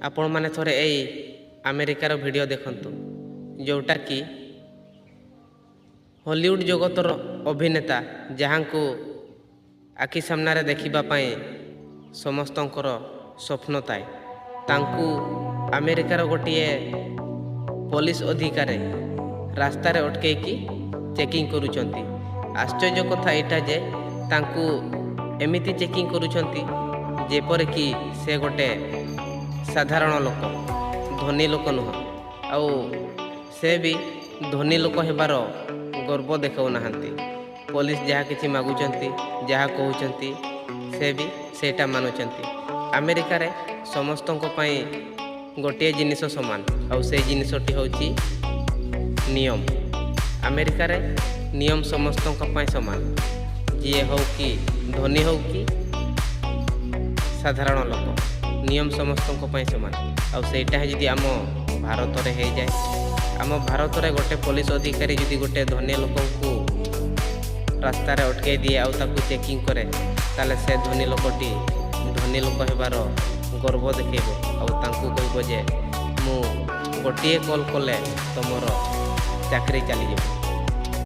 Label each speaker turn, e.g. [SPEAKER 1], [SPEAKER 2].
[SPEAKER 1] ଆପଣମାନେ ଥରେ ଏଇ ଆମେରିକାର ଭିଡ଼ିଓ ଦେଖନ୍ତୁ, ଯେଉଁଟାକି ହଲିଉଡ଼ ଜଗତର ଅଭିନେତା, ଯାହାଙ୍କୁ ଆଖି ସାମ୍ନାରେ ଦେଖିବା ପାଇଁ ସମସ୍ତଙ୍କର ସ୍ୱପ୍ନ ଥାଏ, ତାଙ୍କୁ ଆମେରିକାର ଗୋଟିଏ ପୋଲିସ ଅଧିକାରୀ ରାସ୍ତାରେ ଅଟକେଇକି ଚେକିଂ କରୁଛନ୍ତି। ଆଶ୍ଚର୍ଯ୍ୟ କଥା ଏଇଟା ଯେ ତାଙ୍କୁ ଏମିତି ଚେକିଂ କରୁଛନ୍ତି ଯେପରିକି ସେ ଗୋଟେ ସାଧାରଣ ଲୋକ, ଧନୀ ଲୋକ ନୁହଁ। ଆଉ ସେ ବି ଧନୀ ଲୋକ ହେବାର ଗର୍ବ ଦେଖାଉନାହାନ୍ତି। ପୋଲିସ ଯାହା କିଛି ମାଗୁଛନ୍ତି, ଯାହା କହୁଛନ୍ତି, ସେ ବି ସେଇଟା ମାନୁଛନ୍ତି। ଆମେରିକାରେ ସମସ୍ତଙ୍କ ପାଇଁ ଗୋଟିଏ ଜିନିଷ ସମାନ, ଆଉ ସେଇ ଜିନିଷଟି ହେଉଛି ନିୟମ। ଆମେରିକାରେ ନିୟମ ସମସ୍ତଙ୍କ ପାଇଁ ସମାନ, ଯିଏ ହେଉ କି ଧନୀ ହେଉ କି ସାଧାରଣ ଲୋକ, ନିୟମ ସମସ୍ତଙ୍କ ପାଇଁ ସମାନ। ଆଉ ସେଇଟା ହିଁ ଯଦି ଆମ ଭାରତରେ ହେଇଯାଏ, ଆମ ଭାରତରେ ଗୋଟେ ପୋଲିସ ଅଧିକାରୀ ଯଦି ଗୋଟେ ଧନୀ ଲୋକଙ୍କୁ ରାସ୍ତାରେ ଅଟକାଇ ଦିଏ ଆଉ ତାକୁ ଚେକିଂ କରେ, ତାହେଲେ ସେ ଧନୀ ଲୋକଟି ଧନୀ ଲୋକ ହେବାର ଗର୍ବ ଦେଖେଇବ ଆଉ ତାଙ୍କୁ କହିବ ଯେ ମୁଁ ଗୋଟିଏ କଲ୍ କଲେ ତୁମର ଚାକିରି ଚାଲିଯିବ।